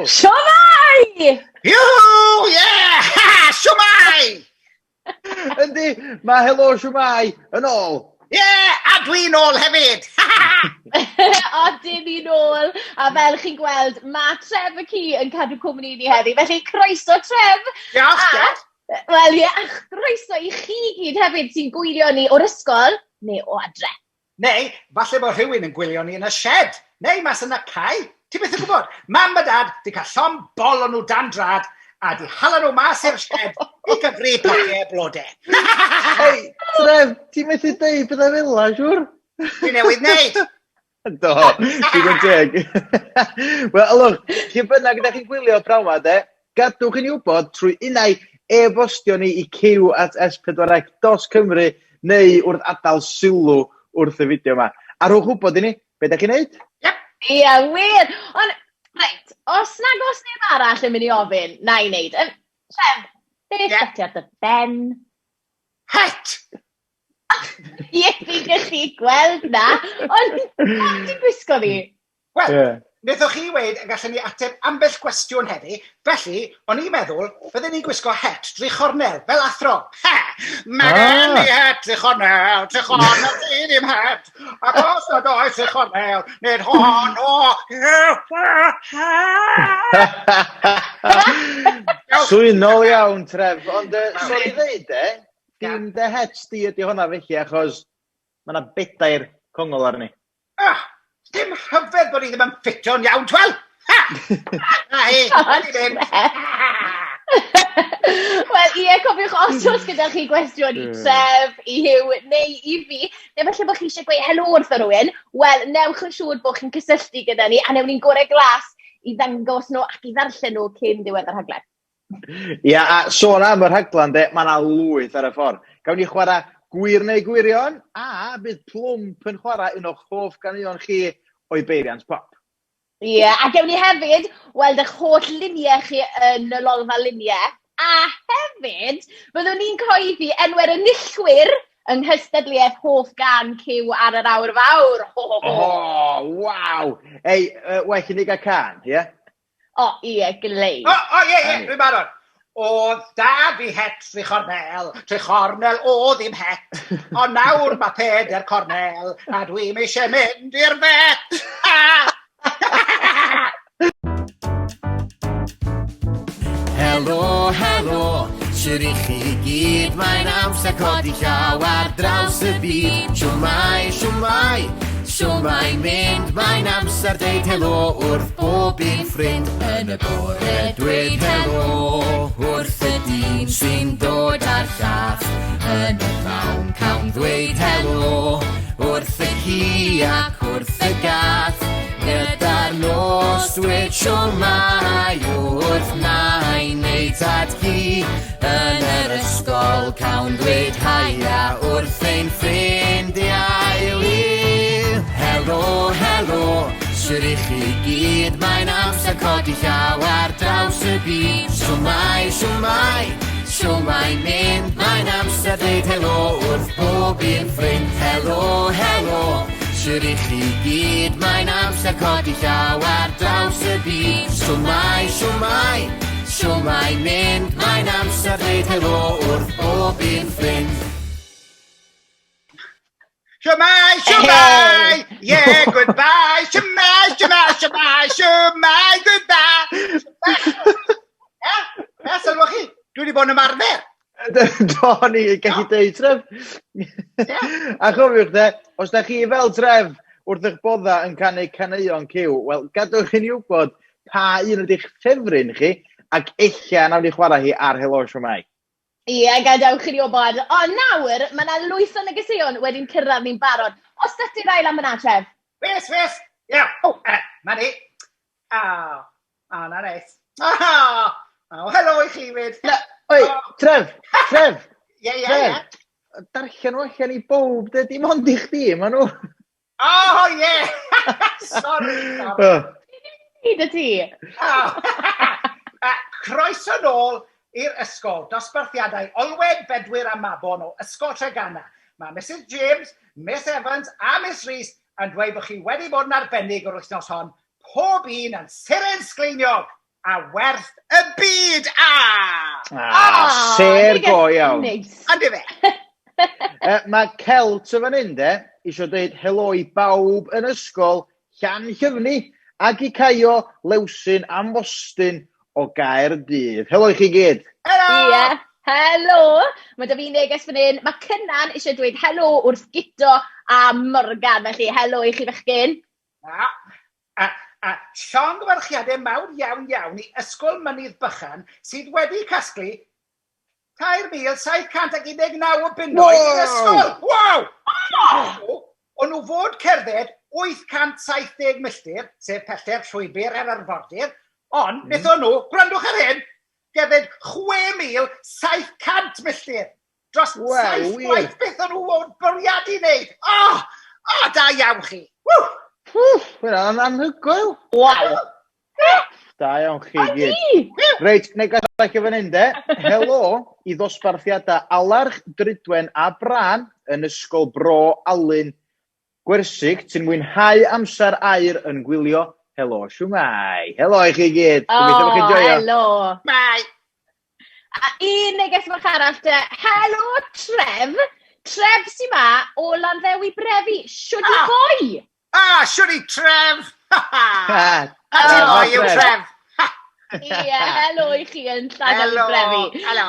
Siwmai! Iwhw! Yeah! Siwmai! Yndi, mae Helo Siwmai yn ôl. Ie, yeah, a dwi'n ôl hefyd! O, dim i'n ôl. A fel chi'n gweld, mae Tref y ci yn cadw cwmni i ni heddi. Felly, croeso Tref! Diolch, diolch. Wel, ie, a chroeso i chi gyd hefyd sy'n gwylio ni o'r ysgol neu o adre. Neu, falle bod rhywun yn gwylio ni yn y shed, neu mas yn y cae. Ti byth yn gwybod. Mam a dad di cael llon bol o'n nhw dan drad a di hala nhw mas i'r shed i gyfri pociau blode. Hei, Tref, ti'n methu deud pethau fel la, siwr? Dwi newydd wneud. Do, digon teg. Wel, ylwch, lle bynnag ydych chi'n gwylio prawn ma, de, gadwch i ni wybod trwy unai e-bostio ni i cyw at s4c.cymru neu wrth adael sylw wrth y fideo yma. A rhowch wybod i ni, be da chi'n neud? Yep. Ia, wir! Ond, reit, os nag os neb arall yn mynd i ofyn, na i wneud. Tref, beth yeah. ti ar dy ben? Het! Ie, fi'n gallu gweld na, ond pam ti'n gwisgo ddi? Wel, yeah. Wnaethoch chi weud y gallen ni ateb ambell gwestiwn heddi, felly o'n i'n meddwl fydden ni'n gwisgo het dri chornel, fel athro. Ha! Mae gen i het dri chornel, tri chornel sydd i'm het, ac os nad oes tri chornel, nid hon o... Swynol iawn, Tref, ond uh, sori ddeud e, dim dy het di ydy hwnna felly, achos mae yna bedair congol arni. Ah, dim rhyfedd bod hi ddim yn ffitio'n iawn, twel! Ha! Na hi, wedi mynd. Wel, ie, cofiwch os oes gyda chi gwestiwn i Tref, i Huw neu i fi, neu falle bod chi eisiau gweud helo wrtho rhywun, wel, newch yn siŵr bod chi'n cysylltu gyda ni, a newn ni'n gorau glas i ddangos nhw ac i ddarllen nhw cyn diwedd y rhaglen. Ia, a sôn am y rhaglen de, mae 'na lwyth ar y ffordd. Gawn ni chwarae Gwir neu Gwirion, a bydd Plwmp yn chwarae un o'ch hoff ganeuon chi o'i beiriant pop. Ie, a gewn ni hefyd weld eich holl luniau chi yn y lolfa luniau. A hefyd, byddwn ni'n cyhoeddi enwau'r enillwyr yng nghystadleuaeth hoff gan Cyw ar yr awr fawr. Ho, ho, ho. Oh, waw! Ei, uh, well i ni gael can, ie? Yeah? O, ie, glei. O, o, ie, ie, dwi'n barod. Oedd da fi het tri chornel, tri chornel oedd i'm het. Ond nawr mae peder cornel, a dwi'm eisiau mynd i'r fet. Helo, helo, shwt i chi gyd? Mae'n amser codi llaw ar draws y byd. Shwmae, shwmae, shwmae mynd? Mae'n amser deud helo wrth bob un ffrind. Yn y bore dweud helo wrth y dyn sy'n dod â'r llath. Yn y pnawn cawn ddweud helo wrth y ci ac wrth y gath. Gyda'r nos dweud shwmae wrth nain neu tad cu. Yn yr ysgol cawn ddweud haia wrth ein ffrindiau lu. Helo, helo, shwt i chi gyd? Mae'n amser codi llaw ar draws y byd. Shwmae, shwmae, shwmae mynd? Mae'n amser dweud helo wrth bob un ffrind. Helo, helo, shwt i chi gyd? Mae'n amser codi llaw ar draws y byd. Shwmae, shwmae, shwmae mynd? Mae'n amser dweud helo wrth bob un ffrind. Shwmae, shwmae, yeah, goodbye, shwmae, shwmae, shwmae, shwmae, goodbye. Eh, eh, sylwch chi, dwi wedi bod yn ymarfer. Do, ni gallu deud, Tref. A chofiwch de, os da chi fel Tref wrth eich bodda yn canu caneuon Cyw, wel, gadwch i ni wybod pa un ydych ffefryn chi, ac ella nawn ni chwarae hi ar Helo Shwmae. Ie, gadewch i ni wybod. Ond nawr, mae yna lwyth o negeseuon wedi'n cyrraedd ni'n barod. Os da ti rai lan fyna, Tref? Wes, wes! Ie, o, ma ni. O, o, na neis. O, o, helo i chi fyd. Na, oi, Tref, Tref! Ie, ie, ie. Darllen nhw allan i bawb, de, dim ond i chdi, maen nhw. Oh, ie! Sorry, sorry. Ti dy ti. Oh. Croeso nôl i'r ysgol, dosbarthiadau Olwen, Bedwyr a Mabon o Ysgol Treganna. Mae Mrs James, Miss Evans a Miss Rees yn dweud bod chi wedi bod yn arbennig yr wythnos hon, pob un yn seren sgleiniog. a werth y byd! Ah! Ah, sêr go iawn. Neis. Ond ife? Mae Celt yn fan hyn, de, eisiau dweud helo i bawb yn ysgol Llanllyfni ac i Caio, Lewsyn a Mostyn o Gaerdydd. Helo i chi gyd. Helo! Ie, helo! Mae 'da fi neges fan hyn. Mae Cynan eisiau dweud helo wrth Guto a Morgan, felly helo i chi fechgyn. A, a, a llongyfarchiadau mawr iawn iawn i Ysgol Mynydd Bychan sydd wedi casglu 3,719 o bunnoedd i'r ysgol! Wow! Oh! O'n nhw fod cerdded 870 milltir, sef pellter llwybr yr arfordir, ond wnaethon nhw, gwrandwch ar hyn, gerdded 6,700 milltir dros saith gwaith beth o'n nhw fod bwriadu wneud. Oh, oh, da iawn chi. Woo! Wff, hwnna'n anhygoel. Waw. Da iawn chi gyd. Reit, neges arall i fan hyn de. Helo i ddosbarthiadau Alarch, Drudwen a Brân yn Ysgol Bro Alun Gwersig, ti'n mwynhau amser aur yn gwylio Helo Shwmae. Helo i chi gyd. Gobeithio bod chi'n joio. Helo. Bye. A un neges fach arall te. Helo Tref. Tref sy 'ma o Landdewi Brefi. Shwd i foi? Ah, shwd i Tref! Ha! A ti foi yw Tref! Ie, helo i chi yn Llanelli Brefi. Helo!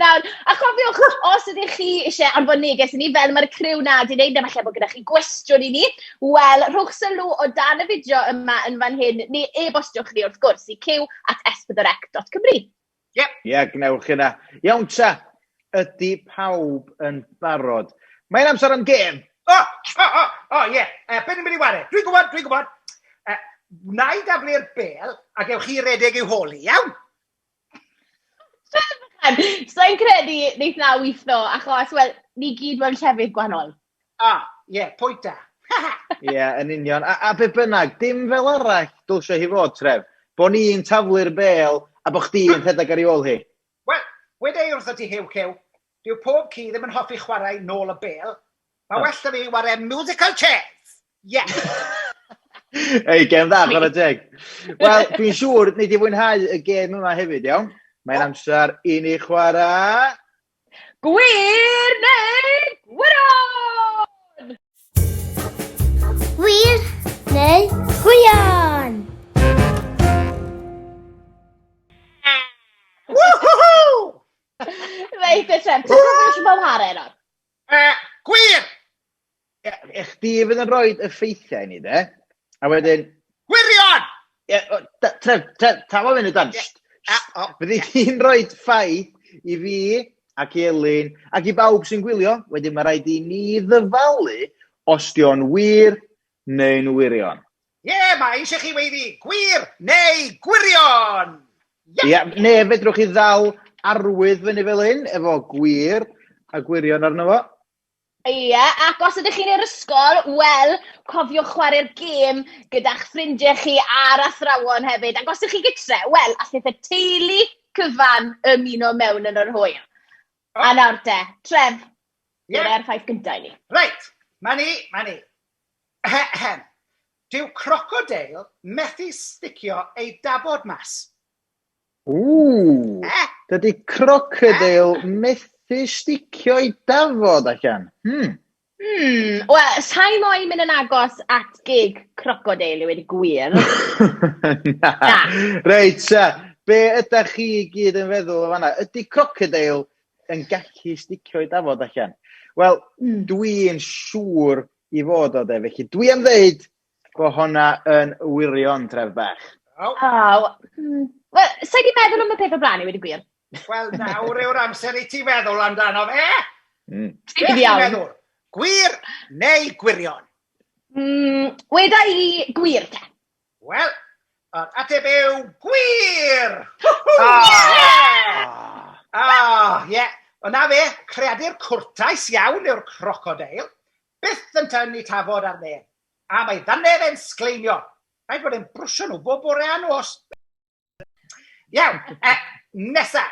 Nawr, a chofiwch, os ydych chi eisiau anfon neges i ni, fel mae'r criw na 'di wneud, neu falle bod gyda chi gwestiwn i ni, wel, rhowch sylw o dan y fideo yma yn fan hyn, neu e-bostiwch ni wrth gwrs i cyw@s4c.cymru. Yep. Ie, gwnewch hynna. Iawn ta, ydy pawb yn barod? Mae'n amser am gêm! O, o, o, o, ie. Be ni'n mynd i ware? Dwi'n gwybod, dwi'n gwybod. Wna i daflu'r bêl a gewch chi redeg i'w hôl i, iawn? Sa i'n credu wneith na weithio, achos, wel, ni gyd mewn llefydd gwahanol. Ah, ie, yeah, pwynt da. Ie, yeah, yn union. A be bynnag, dim fel arall dylse hi fod, Tref. Bo ni'n taflu'r bêl a bo chdi'n rhedeg ar ei ôl hi. Wel, weda i wrtho ti Huw Cyw, dyw pob ci ddim yn hoffi chwarae nôl y bêl. Mae well 'da fi ware musical chairs! Yeah! Ei, gêm dda, chwarae teg. Wel, dwi'n siŵr, nei di fwynhau y gêm yma hefyd, iawn? Mae'n amser i ni chwarae... Gwir neu gwirion? Gwir neu gwirion? Woohoo! Reit, y trefn. Ti'n cofio eisiau fel hare nawr? Gwir! Ie, chdi fydd yn rhoi y ffeithiau i ni, de? A wedyn... Gwirion! Ie, Tref, Tref, tafo funud dan. Fyddi di'n rhoi ffaith i fi ac i Elin ac i bawb sy'n gwylio. Wedyn mae rhaid i ni ddyfalu os di o'n wir neu'n wirion. Ie, yeah, mae eisiau chi weiddi gwir neu gwirion! Ie, yeah. Neu fedrwch chi ddal arwydd fyny fel hyn, efo gwir a gwirion arno fo. Ie, ac os ydych chi'n yr ysgol, wel, cofiwch chwarae'r gêm gyda'ch ffrindiau chi a'r athrawon hefyd. Ac os ydych chi gytre, wel, allith y teulu cyfan ymuno mewn yn yr hwyl. A nawr te, Tref, yeah. dyna'r ffaith gyntaf i ni. Reit, ma ni, ma ni. Ahem. Dyw crocodeil methu sticio ei dafod mas. Ww! Eh? Dydy crocodeil methu sticio ei dafod allan. Wel, sa'i moyn mynd yn agos at gig crocodeil i weud y gwir. Na. Na. Reit, ta, be ydach chi i gyd yn feddwl o fan'na? Ydy crocodeil yn gallu sticio ei dafod allan? Wel, dwi'n siŵr i fod o de, felly dwi am ddeud Bo honna yn wirion, Tref bach. O. O, Wel, sa i 'di meddwl am y peth o blaen i weud y gwir. Wel, nawr yw'r amser i ti feddwl amdano fe. Ti Beth ti'n iawn. meddwl? Gwir neu gwirion? Weda i gwir te. Wel, yr ateb yw gwir! Ah! Ah, ie. Ond na fe, creadur cwrtais iawn yw'r crocodeil. Byth yn tynnu tafod ar neb. A mae ddannedd e'n sgleinio. Rhaid bod e'n brwsio nhw bob bore a nos. Iawn, nesa.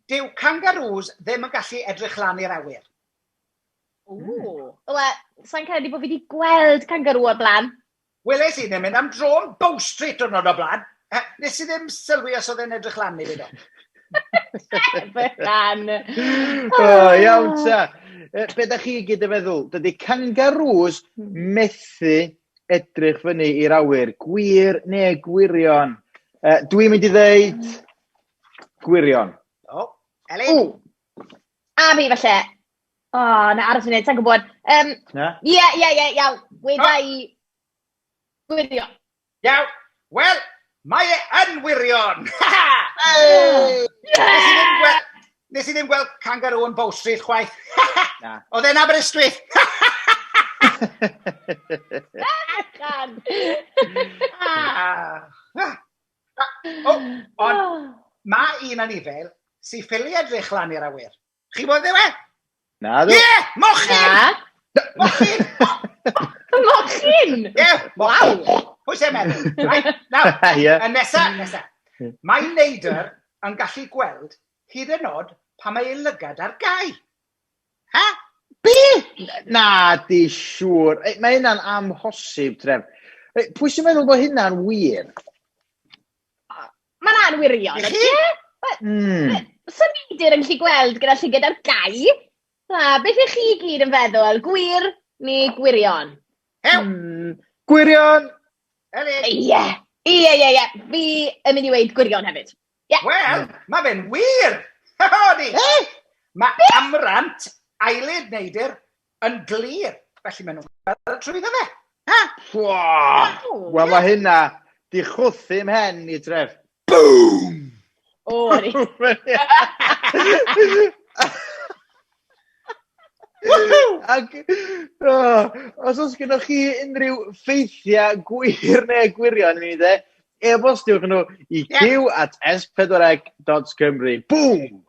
Dyw kangaroos ddim yn gallu edrych lan i'r awyr. Ww. Wel, sa i'n credu bod fi wedi gweld kangaroo o'r blaen. Weles i ddim mynd am dro yn Bow Street diwrnod o blaen. Nes i ddim sylwi os oedd e'n edrych lan i fi do. Bychan. O, iawn ta. Be da chi gyd yn feddwl? Dydy kangaroos methu edrych fyny i'r awyr. Gwir neu gwirion? Dwi'n mynd i ddeud gwirion. O, Elin? O, a fi falle. O, na, aros funud, sa'n gwybod. Na? Ie, ie, ie, iawn. Weda i gwirion. Iawn. Wel, mae e yn wirion! Nes i ddim gweld kangaroo yn Bow Street chwaith. Na. Oedd e'n Aberystwyth. Can. Ah. O, ond mae un anifail sy'n ffili edrych lan i'r awyr. Chi bod ddim e? Na, dw. Ie, mochyn! Na. Mochyn! Mochyn! Ie, mochyn. Pwy sy'n meddwl? Right, nawr, Ie. y nesa, nesa. Mae neidr yn gallu gweld hyd yn oed pan mae ei lygad ar gau. Ha? Be? Na, di siŵr. Mae hynna'n amhosib, Tref. Pwy sy'n meddwl bod hynna'n wir? Mae hwnna'n wirion, I chi? ydy e? So neidr yn gallu gweld gyda llygad ar gau? Na, beth ych chi gyd yn feddwl? Gwir neu gwirion? Hew! Gwirion! Elin! Ie, ie, ie, ie. Fi yn mynd i weud gwirion hefyd. Ie. Wel, mae fe'n wir! O, di! Mae amrant eyelid neidr yn glir, felly maen nhw'n gweld trwyddo fe. Ha? Wel, mae hynna di chwthu mhen i, Tref. Boom! O, di. Ac, oh, os oes gennych chi unrhyw ffeithiau gwir neu gwirion i ni, de, e-bostiwch nhw i q at s4c.cymru. Boom!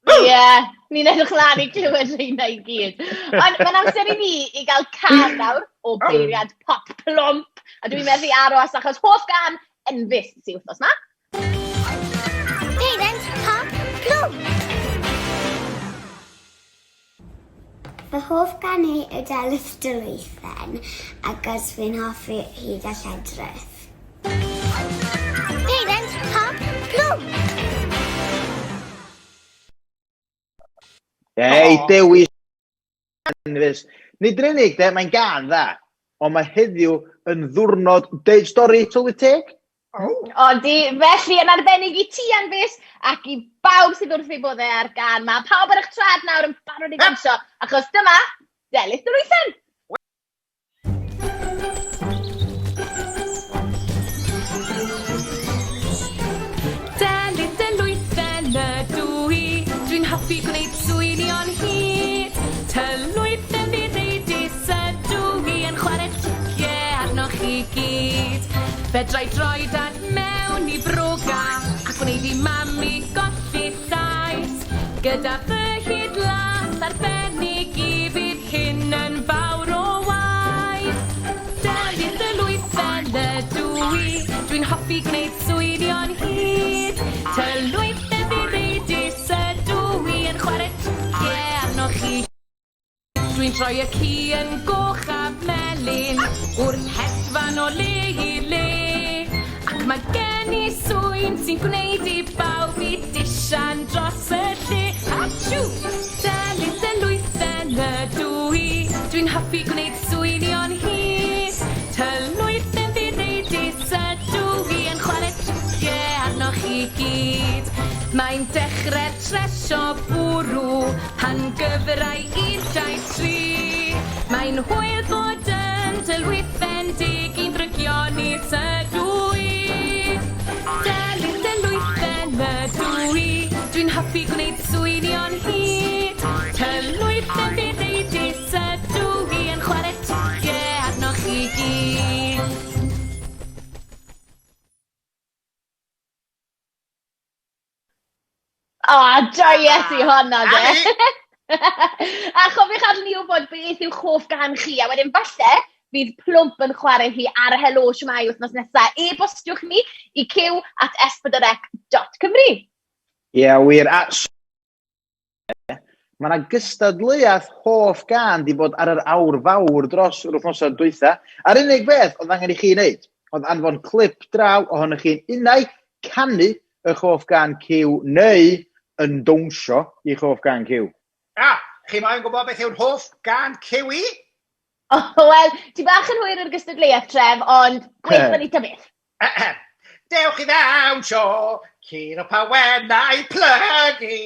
Ie, yeah, ni'n edrych lan i clywed rheina i gyd. Ond mae'n amser i ni i gael cân nawr o beiriant pop plwmp. A dwi'n methu aros achos hoff gân Enfys sy'n wythnos ma. Peiriant pop plwmp! Fy hoff gan i yw Delyth Dylwythen achos fi'n hoffi hyd a lledrith. Peiriant pop plwm! Ei, dewis Enfys. Nid yn unig, de, mae'n gân dda, ond mae heddiw yn ddiwrnod deud stori tylwyth teg. Odi, felly yn arbennig i ti, Enfys, ac i bawb sydd wrth ei boddau ar gân. Mae pawb ar eich traed nawr yn barod i ddawnsio, achos dyma Delyth Dylwythen. Delyth Dylwythen ydw i, dwi'n hoffi gwneud swynion hud. Tylwythen ddireidus ydw i yn chwarae triciau arnoch chi gyd. Fedrai droi dad mewn i broga a gwneud i mami golli llais. Gyda fy hud las arbennig i fydd hyn yn fawr o waith. Delyth y lwythen ydw i, dwi'n hoffi gwneud swynion hud. Tylwythen ddireidus ydw i yn chwarae triciau arnoch chi. Dwi'n troi y ci yn goch a melyn wrth hedfan o le i le. Ac mae gen i swyn sy'n gwneud i bawb i disian dros y lle. Achw! Delyth y lwythen ydw i, dwi'n hoffi gwneud swynion hud. Tylwythen ddireidus ydw i yn chwarae triciau arnoch chi gyd. Mae'n dechrau tresio bwrw pan gyfrai 1, 2, 3. Mae'n hwyl bod yn dylwythen deg i'n ddrygionus ydw i. Delyth dylwythen ydw i, dwi'n hoffi gwneud swynion hud. Tylwythen ddireidus ydw i yn chwarae triciau arnoch chi gyd. O, joies i honna, de. A chofiwch adael ni wybod beth yw'ch hoff gân chi, a wedyn falle fydd Plwmp yn chwarae hi ar Helo Shwmae wythnos nesaf. E-bostiwch ni i cyw at s4c.cymru. Ie, wir. A Mae yna gystadleuaeth hoff gân 'di bod ar yr awr fawr dros yr wythnosau dwytha, a'r unig beth oedd angen i chi wneud oedd anfon clip draw ohonoch chi'n unai canu eich hoff gân Cyw neu yn dawnsio i'ch hoff gân Cyw. A, chi moyn gwybod beth yw'n hoff gân Cyw i? O, wel, ti bach yn hwyr i'r gystadleuaeth, Tref, ond gweithio ni ta beth. Dewch i ddawnsio, curo pawennau plygu,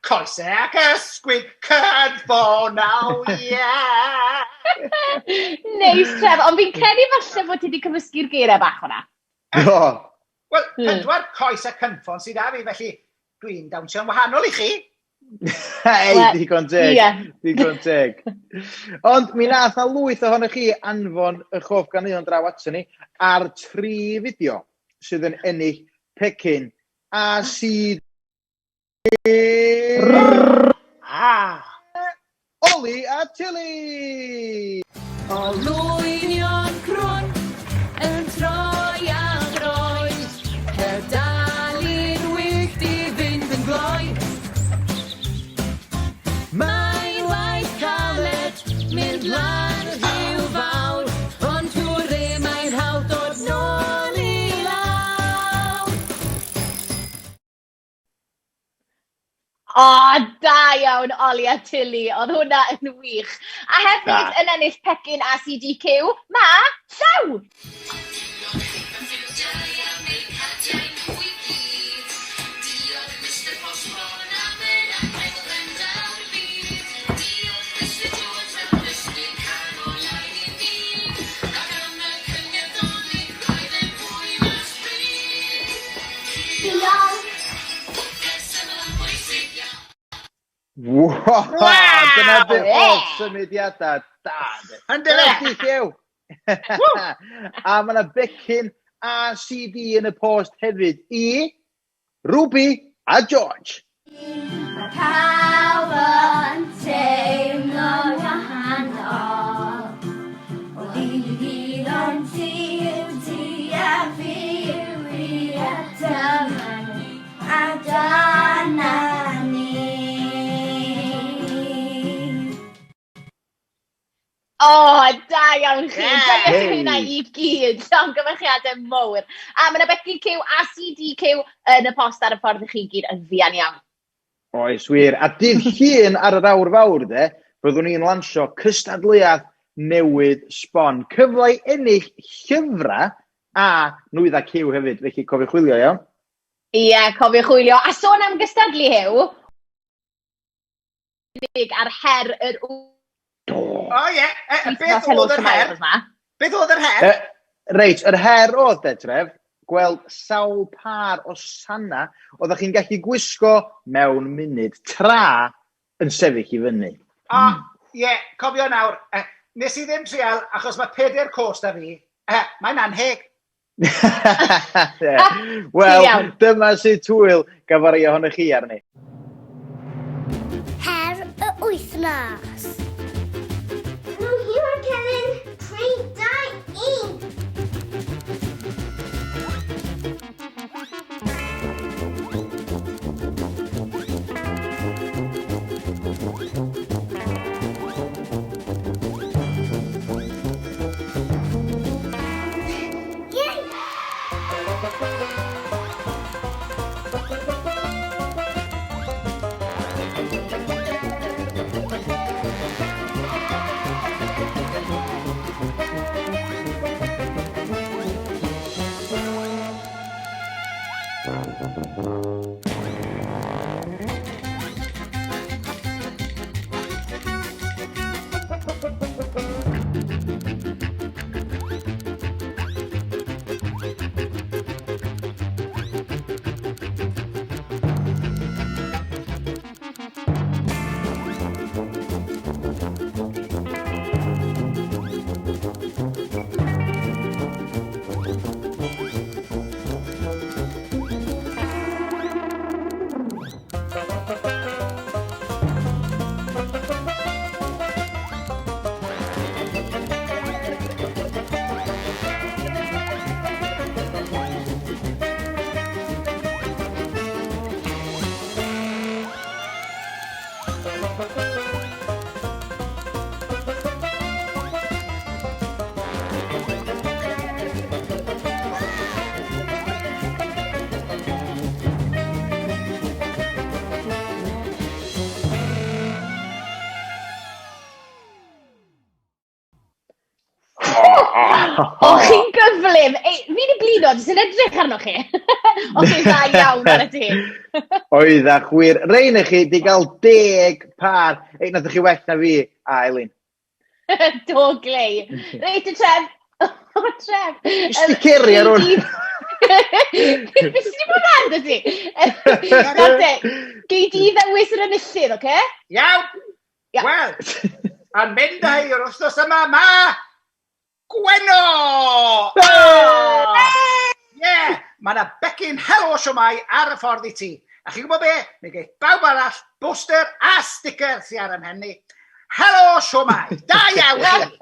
coesau ac ysgwydd cynffonau, yeah! Neis, Tref, ond fi'n credu falle bod ti wedi cymysgu'r geiriau bach o'na. Do. Wel, pedwar coes a cynffon sydd 'da fi, felly dwi'n dawnsio'n wahanol i chi. Hei, digon teg. Yeah. Digon teg. Ond mi nath na lwyth ohonych chi anfon y hoff ganeuon draw ato ni ar tri fideo sydd yn ennill pecyn a sydd Ah. Oli a Tilly! Olwynion crwn yn troi a throi, heb dalu'n wyllt i fynd yn gloi. Mae'n waith caled mynd lan y rhiw fawr, ond hwre mae'n hawdd dod nôl i lawr. O, da iawn, Oli a Tilly. Oedd hwnna yn wych. A hefyd da. Yn ennill pecyn ACDQ, mae Llew! Diolch! Wow! Dyna dy holl symudiadau da. Ynddo fe? Dyna Llew. A mae yna becyn a CD yn y post hefyd i Ruby a George. Mae pawb yn teimlo'n wahanol O ddydd i ddydd ond ti yw ti a fi yw fi a dyma ni a dyna ni. O, da iawn chi. Yeah. Dyna chi hynna i gyd. Llongyfarchiadau mawr. A mae yna becyn Cyw a CD Cyw yn y post ar y ffordd i chi gyd yn fuan iawn. Oes wir. A dydd Llun ar yr awr fawr de, byddwn ni'n lansio cystadleuaeth newydd sbon. Cyfle i ennill llyfrau a nwyddau Cyw hefyd, felly cofiwch wylio iawn. Ie, yeah, cofiwch wylio. A sôn am gystadlu Huw, unig ar her yr Do. O ie, e, beth oedd yr her? Beth oedd yr her? E, reit, yr her oedd de, Tref, gweld sawl pâr o sanna oeddech chi'n gallu gwisgo mewn munud tra yn sefyll i fyny. O, ie, cofio nawr, e, nes i ddim trial achos mae pedair cos da fi. E, mae'n anheg. Wel, dyma sydd twyl gafodd rei ohonych chi arni. Her y wythnos. Helo, Huw a Kevin. 3, 2, 1. O, chi'n gyflym! Ei, fi wedi blino, jyst yn edrych arnoch chi. O, chi'n dda iawn ar y tîm. Oeddach wir. Rein i chi di gael 10 pâr. Ei, nath chi well na fi a Elin. Do, glei. Reit, y Tref. O, Tref. Sticeri ar hwn. Beth sydd wedi bod lan, dy ti? Nawr te, gei di ddewis yr enillydd, oce? Iawn. Wel, a'n mynd â hi yr wythnos yma, ma Gwenno! Oh! Yeah! Mae yna becyn helo siwmai ar y ffordd i ti. A chi'n gwybod be? Mi geith bawb arall boster a sticker sy'n ar ym mhen ni. Helo siwmai! Da iawn chi!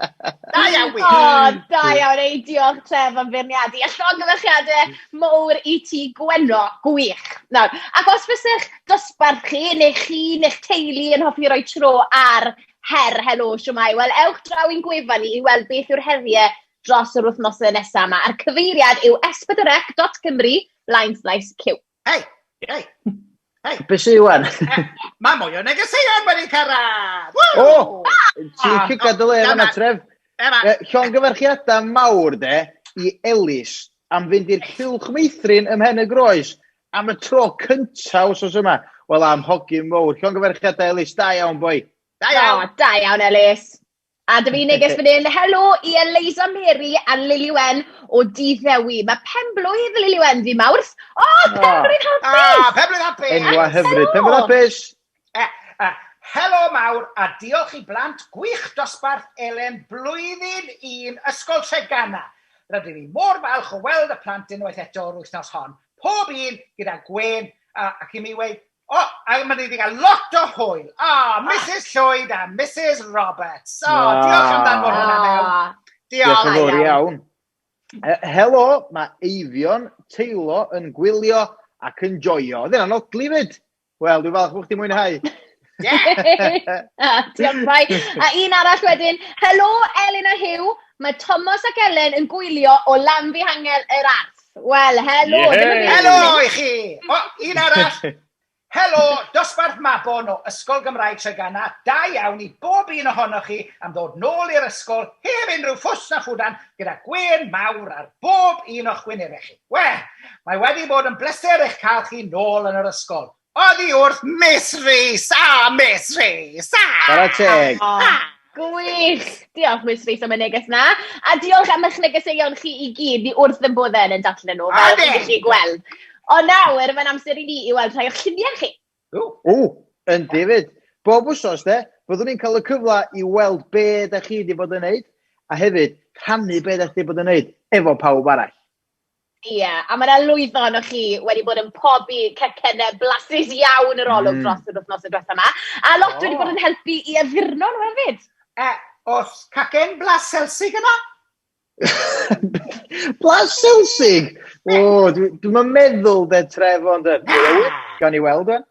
Da iawn wir! O, da iawn, ei, diolch Tref am feirniadu. A llongyfarchiadau mowr i ti, Gwenno, gwych. Nawr, ac os fysech dosbarth chi, neu chi, neu'ch teulu yn hoffi roi tro ar her Helo Shwmae, wel, ewch draw i'n gwefan ni i weld beth yw'r heriau dros yr wythnosau nesaf yma. A'r cyfeiriad yw s4c.cymru blaen slaes cyw. Hei, hei, hei. Be sy'n wan? Mae mwy o negeseuon wedi cyrraedd! O! Ti'n cygad dy le fan'na, Tref. Llongyfarchiadau mawr, de, i Elis am fynd i'r Cylch Meithrin ym Mhen y Groes am y tro cyntaf wsos yma. Wel, am hogyn mowr. Llongyfarchiadau, Elis. Da iawn, boi. Da iawn. O, da iawn, Elis. A dy fi neges fan hyn, helo i Eliza Mary a Lily Wen o Dŷ Ddewi. Mae pen-blwydd Lily Wen ddi Mawrth. O, pen-blwydd hapus! Ah, pen-blwydd hapus! Enwa hyfryd. Pen-blwydd hapus! Eh, eh, helo mawr a diolch i blant gwych dosbarth Elen blwyddyn un Ysgol Treganna. Rydyn ni mor falch o weld y plant unwaith eto yr wythnos hon. Pob un gyda gwên ac i mi weud O, a maen nhw wedi cael lot o hwyl. O, Mrs Llwyd a Mrs Roberts. O, diolch am ddanfon hwnna mewn. Diolch. Diolch yn fawr iawn. Helo, mae Eifion Teilo yn gwylio ac yn joio. Oedd hynna'n odli fyd. Wel, dwi'n falch bod chdi'n mwynhau. Yeah. Diolch, bai. A un arall wedyn, helo Elin a Huw, mae Thomas ac Elen yn gwylio o Lanfihangel yr Arth. Wel, helo. Yeah. Helo i chi. O, un arall. Helo, dosbarth Mabon o Ysgol Gymraeg Treganna. Da iawn i bob un ohonoch chi am ddod nôl i'r ysgol heb unrhyw ffws na ffwdan gyda gwên mawr ar bob un o'ch gwynebau chi. Wel, mae wedi bod yn bleser eich cael chi nôl yn yr ysgol. Oddi wrth Miss Rees! Ah, Miss Rees! Ah! Chwarae teg. Oh, gwych! Diolch, Miss Rees, am y neges na. A diolch am eich negeseuon chi i gyd. Ni wrth yn boddau yn darllen nhw, fel chi'n gallu gweld. Ond nawr, mae'n amser i ni i weld rhai o'ch lluniau chi. O, yndi fyd. Bob wsos, de, byddwn ni'n cael y cyfle i weld be da chi wedi bod yn neud, a hefyd rhannu be da chi wedi bod yn neud efo pawb arall. Ie, a mae 'na lwyth ohonoch chi wedi bod yn pobi cacennau blasus iawn yr olwg dros yr wythnosau diwetha 'ma. A lot wedi bod yn helpu i addurno nhw hefyd. Oes cacen blas selsig yna? Blas selsig? O, dwi'm yn meddwl de, Tref, ond gawn ni weld wan.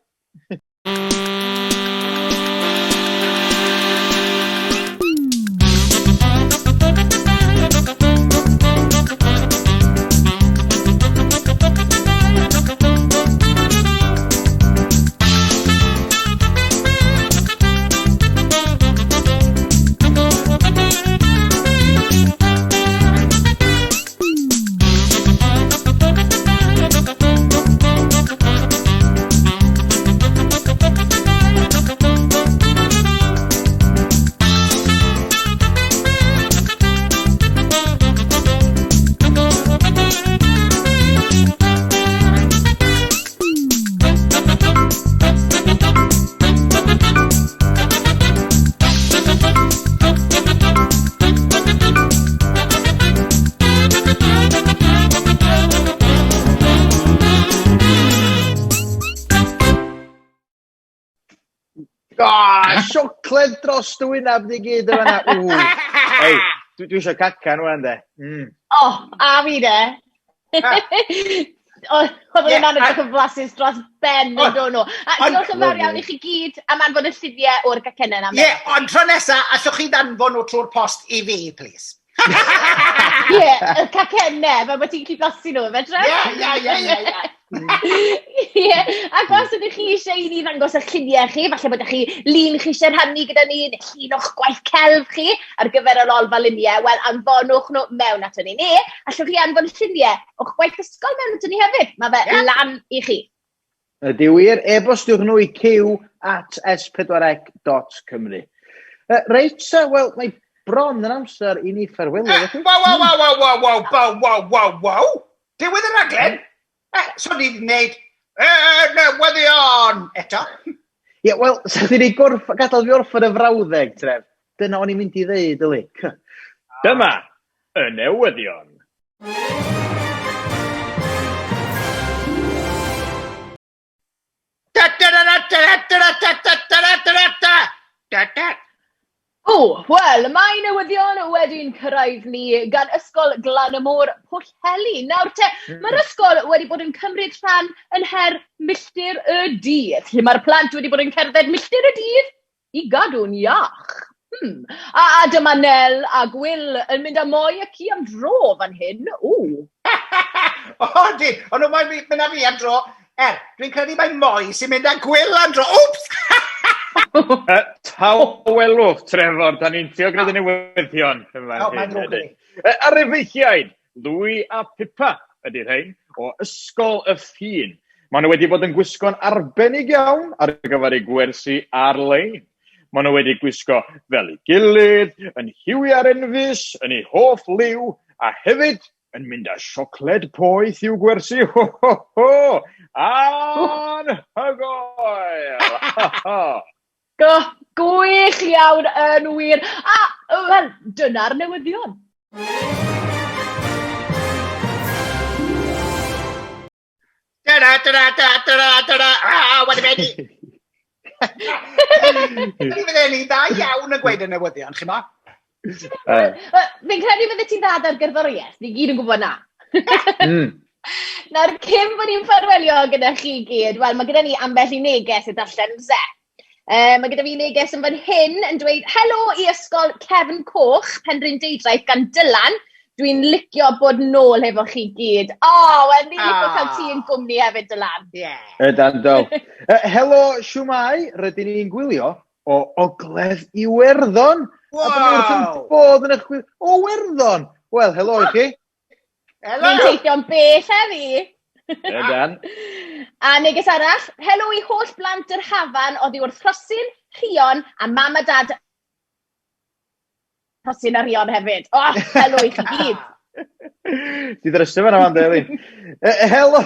Ah, siocled dros dy wyneb di gyd yn fan'na. Ww. Ei, dwi eisiau cacan wan de. O, oh, a fi de. Oedd hwnna'n edrych yn flasus dros ben yn dod nhw. A diolch yn fawr iawn i chi gyd am anfon y lluniau o'r gacennau yna. Ie, ond tro nesa, allwch chi ddanfon nhw trwy'r post i fi, please. Ie, y cacennau, fel bod ti'n gallu blasu nhw, fe Tref? Ie, ie, ie, ie. Ie, ac os ydych chi eisiau i ni ddangos eich lluniau chi, falle bod chi lun chi eisiau rhannu gyda ni, neu llun o'ch gwaith celf chi ar gyfer yr olfa luniau, wel, anfonwch nhw mewn ato ni. Neu, allwch chi anfon lluniau o'ch gwaith ysgol mewn ato ni hefyd. Mae fe yeah. lan i chi. Ydy wir, e-bostiwch nhw i cyw at s4c.cymru. Reit, so, wel, mae bron yn amser i ni ffarwelio. Waw, waw, waw, waw, waw, waw, waw, waw, waw, waw. Diwedd y raglen? So ni wedi gwneud newyddion eto. Ie, yeah, wel, sa chdi wedi gorff, gadael fi orffen y frawddeg, Tref. Dyna o'n i'n mynd i ddeud, yli. Dyma y newyddion. O, wel, mae newyddion wedi'n cyrraedd ni gan Ysgol Glan y Môr Pwllheli. Nawr te, mae'r ysgol wedi bod yn cymryd rhan yn her Milltir y Dydd, lle mae'r plant wedi bod yn cerdded milltir y dydd i gadw'n iach. Hmm. A, a dyma Nel a Gwil yn mynd â Moi a ci am dro fan hyn. Ww. O, di, ond nhw moyn mynd â fi am dro. Er, dwi'n credu mai Moi sy'n mynd â Gwil am dro. Wps! Tawelwch, Trefor, da ni'n trio gwneud y newyddion. O, mae'n ddrwg i. Ar y feichiaid, Louis a Pippa ydy rhain, o Ysgol y Ffin. Maen nhw wedi bod yn gwisgo'n arbennig iawn ar gyfer eu gwersi ar-lein. Maen nhw wedi gwisgo fel ei gilydd, yn lliwiau'r enfys, yn eu hoff liw, a hefyd yn mynd â siocled poeth i'w gwersi. Ho, ho, ho! Anhygoel! Go, gwych iawn yn wir. A, wel, dyna'r newyddion. Da da da da da da da ah, wedi mynd i. Ni fydden ni dda iawn yn gweud y newyddion, chi mo? Fi'n credu fydde ti'n dda ar gerddoriaeth, ni gyd yn gwybod na. Nawr, cyn bod ni'n ffarwelio gyda chi gyd, wel, mae gyda ni ambell i neges i darllen ze. Mae gyda fi neges yn fan hyn yn dweud, helo i ysgol Cefn Coch, Penrhyn Deudraeth gan Dylan. Dwi'n licio bod nôl hefo chi gyd. O, oh, wel, ni'n licio cael ti yn gwmni hefyd, Dylan. Yeah. Ydan, do. Helo, siwmai, rydyn ni'n gwylio o Ogledd Iwerddon. Wow! A dyn ni wrth yn bodd yn eich gwylio. O, Werddon! Wel, helo i chi. Helo! Ni'n teithio'n bell heddi. Ydan. A neges arall, helo i holl blant yr Hafan oddi wrth Rhosyn, Rhion a mam a dad Rhosyn a Rhion hefyd. O, oh, helo i chi gyd. Ti ddrysu fan Amanda, Eli. Helo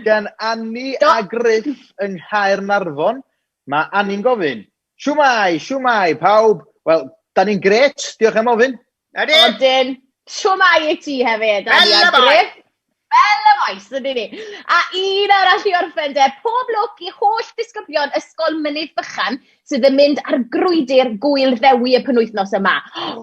gan Annie a Griff yng Nghaernarfon. Mae Annie'n gofyn, Shwmae, shwmae, pawb? Wel, da ni'n gret, diolch am ofyn. Ydy. Odyn, shwmae i ti hefyd, Fel y mae. Fel y maes, ydyn ni. A un arall i orffen de, pob lwc i holl ddisgyblion Ysgol Mynydd Bychan sydd yn mynd ar grwydr Gŵyl Ddewi y penwythnos yma.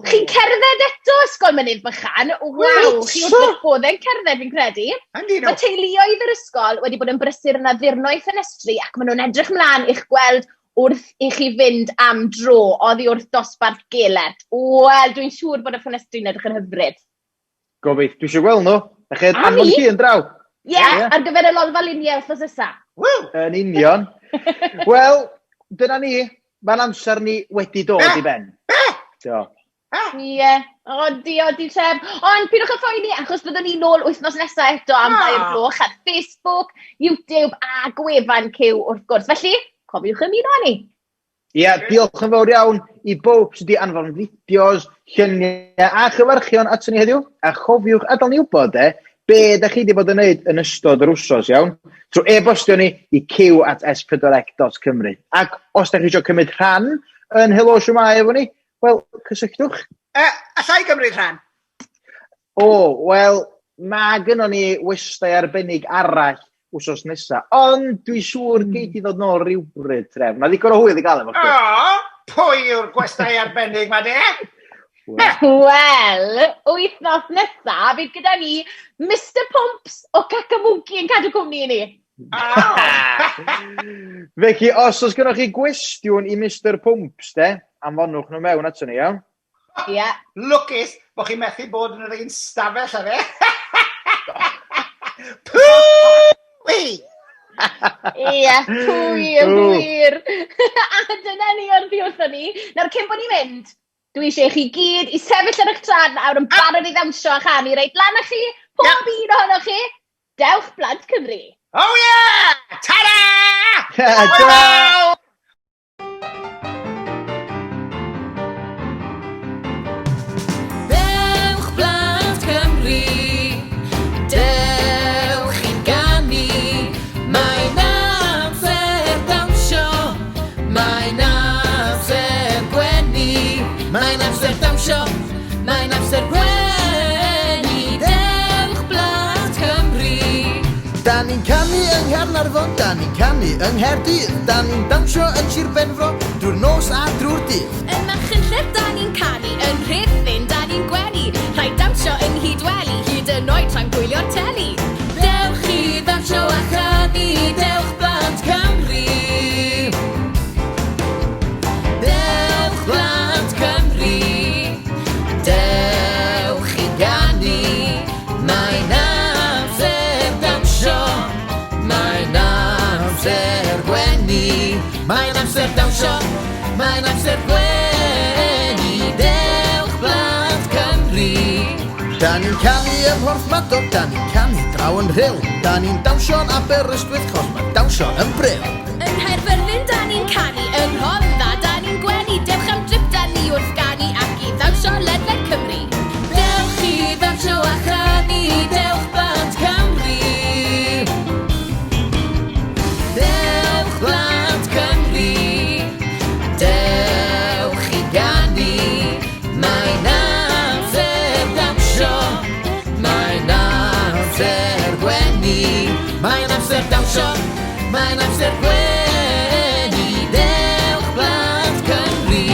Chi'n cerdded eto, Ysgol Mynydd Bychan? Waw, chi wrth eich bodd yn cerdded, fi'n credu. Mae teuluoedd yr ysgol wedi bod yn brysur yn addurno eu ffenestri ac maen nhw'n edrych mlaen i'ch gweld wrth i chi fynd am dro oddi wrth dosbarth Gelert. Wel, dwi'n siŵr bod y ffenestri'n edrych yn hyfryd. Gobeith, dwi eisiau gweld nhw. A chi anfon llun draw. Ie, yeah, ar gyfer y lolfa luniau wythnos nesa. Woo! Yn union. Wel, dyna ni. Mae'n amser ni wedi dod i ben. Do. Ie, o dio, di Tref. Ond pidwch â phoeni, achos byddwn ni nôl wythnos nesaf eto am 2 gloch ar Facebook, YouTube a gwefan Cyw wrth gwrs. Felly, cofiwch ymuno â ni. Ie, diolch yn fawr iawn i bob sydd wedi anfon fideos, lluniau a chyfarchion aton ni heddiw. A chofiwch adael ni wybod, e, be da chi wedi bod yn neud yn ystod yr wsos, iawn? Trwy e-bostio ni i cyw@s4c.cymru. Ac os da chi eisiau cymryd rhan yn Helo Shwmae efo ni, wel, cysylltwch. Alla i gymryd rhan? O, wel, mae gynnon ni westai arbennig arall wsos nesa, ond dwi'n siŵr gei di ddod nôl rywbryd, Tref. Mae ddigon o hwyl i gael efo chdi. O, pwy yw'r gwestai arbennig ma de? Wel, wythnos nesa, fydd gyda ni Mister Pumps o Kakamunki yn cadw cwmni i ni. Felly, os oes gennych chi gwestiwn i Mister Pumps, de, anfonwch nhw mewn ato ni, iawn? Ie. Yeah. Lwcus bod chi'n methu bod yn yr un stafell â fe. Wei! Ie, pwy y wir. A dyna ni o'r ddiwrthon ni. Nawr, cyn bod ni'n mynd, dwi eisiau i chi gyd i sefyll ar eich traed nawr yn barod i ddawnsio a chanu. Reit, lan â chi, pob un ohonoch chi. Dewch blant Cymru. Oh yeah! Ta-da! Ta! Dewch blant Cymru, dewch i'n ganu. Mae'n amser dawnsio, mae'n amser gwenu. Mae'n amser dawnsio, mae'n amser gwenu. Dewch blant Cymru. Da ni'n canu yng Nghaernarfon, da ni'n canu yng Nghaerdydd, da ni'n dawnsio yn Sir Benfro drwy'r nos a drwy'r dydd. Yn Machynlleth da ni'n canu, yn Rhuthun da ni'n gwenu, rhaid dawnsio yng Nghydweli, hyd yn oed tra'n gwylio'r teli. Dewch i ddawnsio a chanu, dewch blant Cymru. Dewch blant Cymru, dewch i ganu. Mae'n amser dawnsio, mae'n amser gwenu. Mae'n amser dawnsio, mae'n amser gwenu. Dewch blant Cymru. Da ni'n canu ym Mhorthmadog, da ni'n canu draw yn Rhyl, da ni'n dawnsio'n Aberystwyth, chos mae dawnsio yn bril. Yng Nghaerfyrddin da ni'n canu, yng Rhondda da ni'n gwenu. Dewch am drip da ni wrth ganu ac i ddawnsio ledled Cymru. Dewch i ddawnsio a chanu, dewch blant Cymru. Dewch blant Cymru, dewch i ganu. Mae'n amser dawnsio, mae'n amser gwenu. Mae'n amser dawnsio, mae'n amser gwenu. Dewch blant Cymru.